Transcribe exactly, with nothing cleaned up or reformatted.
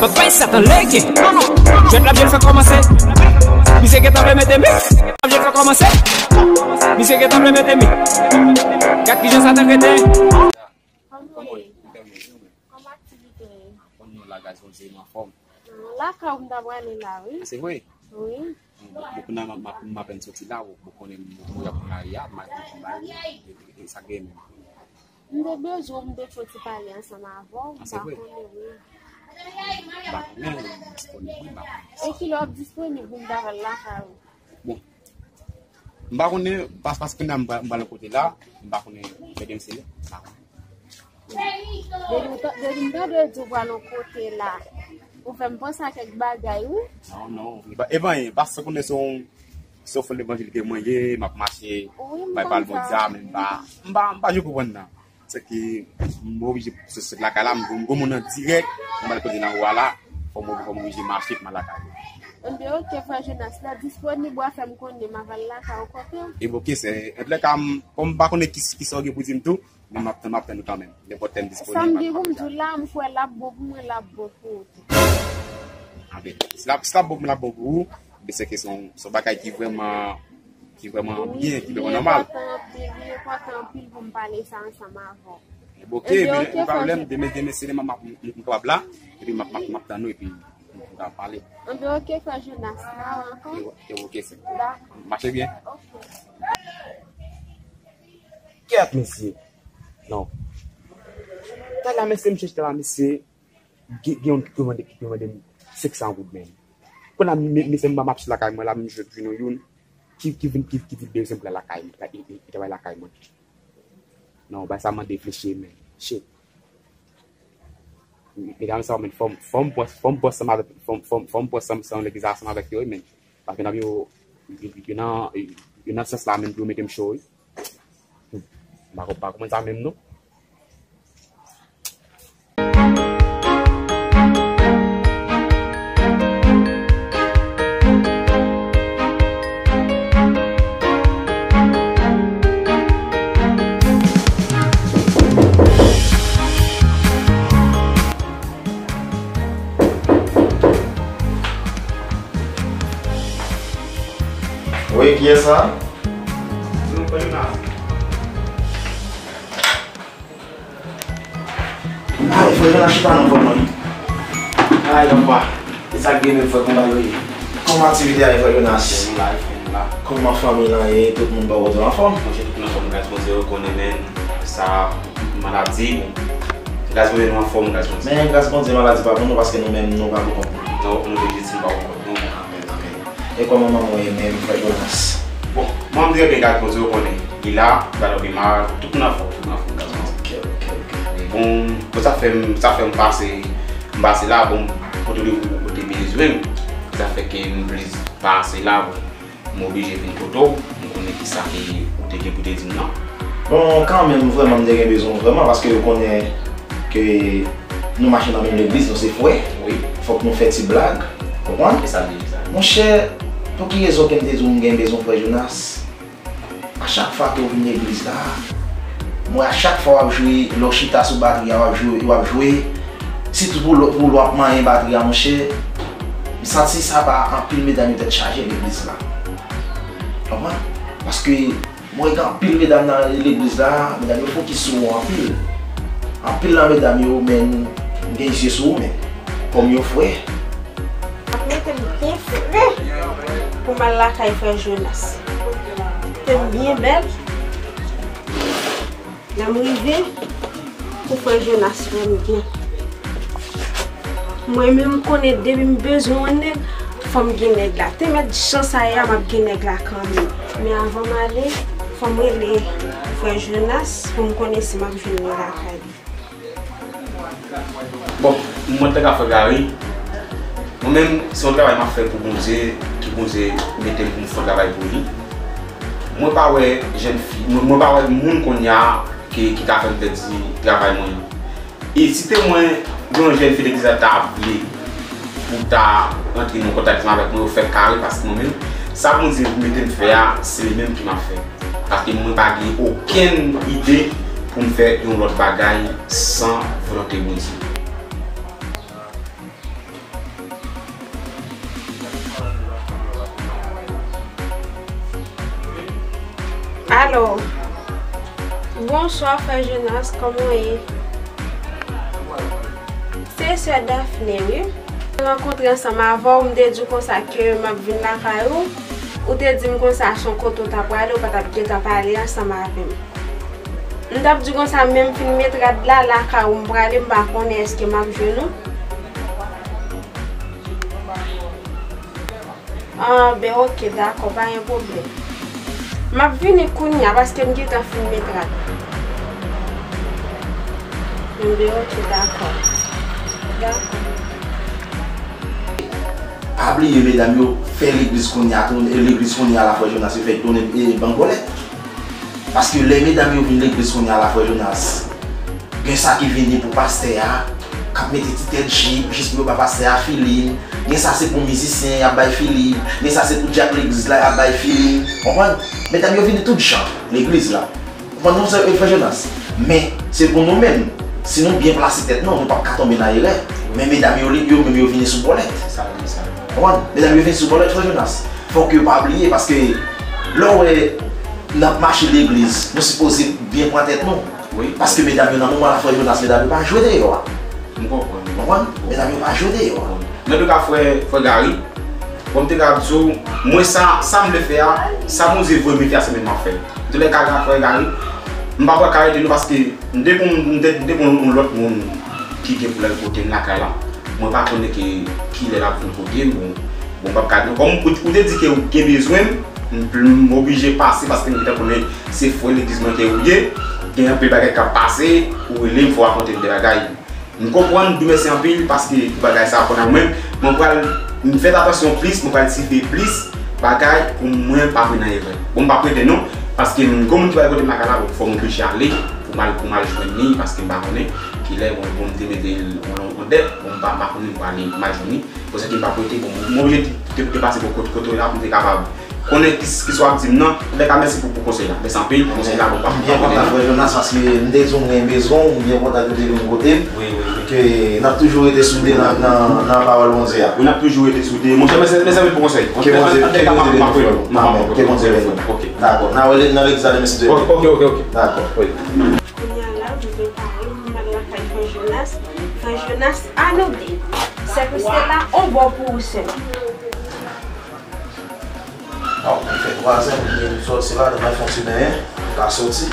Papa Satan lege. Jwèt la byen fè kòmanse. Misye gentan vle mete mi. Byen fè kòmanse. Misye gentan vle mete mi. Gad kijan Satan rete. Kòman w ye? Kòman aktivite yo ye? Kòman nou la, gras Bondye, nou anfòm. Lakay ou m ta prale la, wi. Ah, se vre? Wi. Bon, bon, kounye a m ap, m ap, m apèn soti la, ou, ou konnen m, m ap nan lari a, m ap di bagay, e, e, e sa k gen menm. M te bezwen w, m te fè yon ti pale ansanm avè w, m pa konnen, wi. M pa konnen, m disponib, wi, m pa konnen. E kilè w ap disponib pou m ta pral lakay ou? Bon, m pa konnen, pas, paske kounye a m pa, m pa nan kote la, m pa konnen, fè gen m sele, m pa konnen. Depi w ta-, depi m tande w di w pral yon kote la, ou fè m panse a kèk bagay, wi. Non, non, e pa, e pa anyen, paske konnen se yon, se yon fanm levanjil ke mwen ye, m ap mache, bay pawòl Bondye a, men m pa, m pa, m pa jwe pou konn nan. Se ke m oblije sot lakay la, m, m gwo moun an dirèk, m al kote nan ou a la, fò m, fò m oblije mache pou m al lakay ou. Enben, oke, frè Jonas, lè w disponib, w a fè m konnen, m a pral lakay ou kote w. E oke, sè, antoulèka, m, kòm m pa konnen ki, kisa w gen pou di m tou, men m ap, m ap tann ou kanmenm. Nenpòt lè m disponib, m ap, m ap. Sa m gen pou m di w la, m kwè l ap bon pou mwen, l ap bon pou ou tou. Anben, si l ap, si l ap bon pou mwen, l ap bon pou ou, men se ke se yon, se yon bagay ki vrèman, ki vrèman byen, ki vrèman nòmal. Wi, li enpòtan anpil, li enpòtan anpil pou m pale sa ansanm avè w. Enben, oke, men pa pwoblèm, demen, demen, se demen m ap, m, m kapab la, epi m ap, m ap, m ap tann ou, epi m kapab pale. Enben, oke, frè Jonas, n a wè ankò. E, e, oke, sè. Dakò. Mache byen. Oke. Kèt, mesye. Non. Talè a, mesye, m chèche talè a, mesye. Gen, gen youn ki te mande, ki te mande m senk san goud menm. Kounye a, me-, mesye, m, m ap sou lakay mwen la, m jwenn, jwenn youn ki, ki vin, ki, ki di l bezwen m pran lakay, li, li, li travay lakay mwen. Non, bagay sa mande reflechi, men. Shit. Medam sa, men, fò m, fò m pran, fò m pran sanm avèk, fò m, fò m, fò m pran sanm, sanm legliz la ansanm avèk yo, wi, men. Paske nan yo, yo, yo nan, yo nan sans la, men, pou yo mete m cho, wi. M pa, pa konprann sa menm, non. Wi, kiyès sa? Ay, frè Jonas, chita non, frè mwen. Ay, papa. E sa k gen menm, frè, kòman yo ye? Kòman aktivite a ye, frè Jonas? Fèm la, fèm la. Kòman fanmi lan ye? Tout moun bò kote w anfòm? Monchè, tout moun anfòm, gras Bondye, ou konnen, men sa maladi. Gras Bondye, nou anfòm, gras Bondye. Men gras Bondye, maladi pa pou nou, paske nou menm, nou pa pou kont nou. Non, nou te jis, nou pa pou kont nou. Amèn, amèn. E kòman manman w ye menm, frè Jonas? Bon, manman m trè byen, gras Bondye, ou konnen. Li la, li pa twò pi mal, tout moun anfòm, tout moun anfòm, gras Bondye. Ok, ok, ok. Bon, bon, sa fè m, sa fè m pase, m pase la, bon, kote w, ou te bezwen m. Sa fè ke m plis pase la, bon, m oblije vin kote w, m konnen kisa ke ou te gen pou te di m nan. Bon, kanmenm, vrèman, m te gen bezwen w vrèman, paske ou konnen ke nou mache nan menm legliz, nou se frè. Wi. Fòk nou fè ti blag, konprann? E sa l ye, sa. Monchè, pou ki rezon ke m te di w m gen bezwen frè Jonas? A chak fwa ke w vin legliz la, m wè a chak fwa w ap jwe, lè w chita sou batri a, w ap jwe, w ap jwe, sitou pou lè, pou lè w ap manyen batri a, monchè, m santi sa ba anpil medam yo tèt chaje legliz la. Konprann? Paske m wè gen anpil medam nan legliz la, medam yo fokis sou ou anpil. Anpil nan medam yo, men, gen zye sou ou, men, kòm yo frè. Ap mete m byen fre pou m al lakay frè Jonas. Te m byen bèl. Lè m rive, pou frè Jonas wè m byen. Mwen menm, m konnen depi m bezwen yon nèg, fò m gen nèg la. Te mèt jan sa ye a, m ap gen nèg la kanmenm. Men avan m ale, fò m rele frè Jonas pou m konnen si m ap jwenn li lakay li. Bon, mwen te ka fè Gary. Mwen menm, se yon travay m ap fè pou Bondye, ke Bondye mete m pou m fè yon travay pou li. Mwen pa wè jèn fi, mwen, mwen pa wè moun kounye a ki, ki ka fè m pèdi travay mwen yo. E si te mwen, gen yon jèn fi legliz la ta vle pou ta rantre nan kontak ansanm avèk mwen, yo fè kare, paske mwen menm, sa Bondye mete m fè a, se li menm ki m ap fè. Paske mwen pa gen okenn ide pou m fè yon lòt bagay san volonte Bondye. Alò, bonswa frè Jonas, kòman w ye? Se sè Daphné, wi. Mwen rankontre ansanm avè w, m te di w konsa ke m ap vin lakay ou. Ou te di m konsa se yon kote w t ap prale, ou pa t ap gentan pale ansanm avè m. M t ap di w konsa, menm fin met rad la, lakay ou m prale, m pa konnen èske m ap jwenn ou. Ah, ben, ok, dakò, pa gen pwoblèm. M ap vini kounye a paske m gentan fin met rad. Ben, ok, dakò. Dakò. Pa bliye, medam yo fè legliz kounye a, tounen, legliz kounye a la, frè Jonas, yo fè tounen, e, bangòlèt. Paske lè medam yo vin legliz kounye a la, frè Jonas, gen sa ki vini pou pastè a, k ap mete ti tèt jip jis pou yo ba pastè a feeling. Gen sa se pou mizisyen y ap bay feeling. Gen sa se pou dyak legliz la y ap bay feeling. Konprann? Medam yo vini tout jan legliz la. Konprann non, frè Jonas? Men, se pou nou menm. Si nou byen plase tèt nou, nou p ap ka tonbe nan erè. Men medam yo, yo menm yo vini sou bòlèt. Konprann? Medam yo vini sou bòlèt, frè Jonas. Fòk yo pa bliye, paske lè w wè n ap mache legliz, nou sipoze byen pran tèt nou. Wi. Paske medam yo nan moman la, frè Jonas, medam yo pa jwe deyò a. M konprann. Konprann? Medam yo pa jwe deyò a. Antouka, frè, frè Gary, bon, m te ka di w, mwen sa, sa m vle fè a, sa Bondye voye m vin fè a, se menm m ap fè. Antouka, frè Gary, m pa pral ka rete non paske m te gon, m te, m te gon yon lòt moun ki gen pou l al kote m lakay la. Mwen pa konnen ke kilè l ap vin kote m, bon, bon, m p ap ka di non. Kòm ou, ou te di ke ou gen bezwen m, m, m oblije pase paske m gentan konnen se frè legliz mwen ke ou ye. Gen anpil bagay k ap pase, ou rele m, fò w rakonte m de bagay. M konprann, m di w mèsi anpil paske pou bagay sa a konn ak mwen. Mwen pral, m fè atansyon plis, mwen pral siveye plis bagay pou mwen pa pran nan erè. Bon, m p ap rete non, paske m gon moun ki pral kote m lakay la, bon, fò m oblije ale pou m al, pou m al jwenn li, paske m pa konnen kilè, bon, bon, m te mete l on, on dèt, bon, m pa, m pa konnen m pral, m al jwenn li. Pou sa ki m pa prete, bon, m oblije te, te, te pase pou kote, kote w la pou m te kapab konnen ki, ki sa w ap di m nan. Antouka, mèsi pou, pou konsèy la. Mèsi anpil pou konsèy la, bon, pa, m byen kontan, frè Jonas, paske m te di w m gen bezwen w, m byen kontan ke w te vin kote m. Wi, wi, wi. Ke n ap toujou rete soude nan, nan, nan pawòl Bondye a. Wi, n ap toujou rete soude. Monchè, mèsi, mèsi anpil pou konsèy. Ke Bondye, ke Bondye beni w, frè. Ke Bondye beni w. Ok. Dakò. N a rele nan legliz la demen si Dye vle. Ok, ok, ok. Dakò. Wi. Kounye a la, m prepare pou m al lakay frè Jonas. Frè Jonas, ann ale. Sè Kristela, on bò pou ou, sè. Bon, li fè twazè m, m sòti la, m al fè yon ti benyen, m ka sòti.